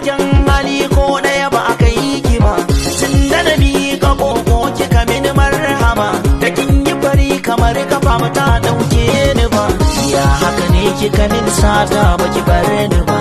Kyan hali ko ɗaya ba aka yi ki ba. Tun da na miƙa koko kika mini marhaba, da kin yi fari kamar kafa ba ta ɗauke ni ba. Ya haka ne kika min sata, ba ki bar ni ba?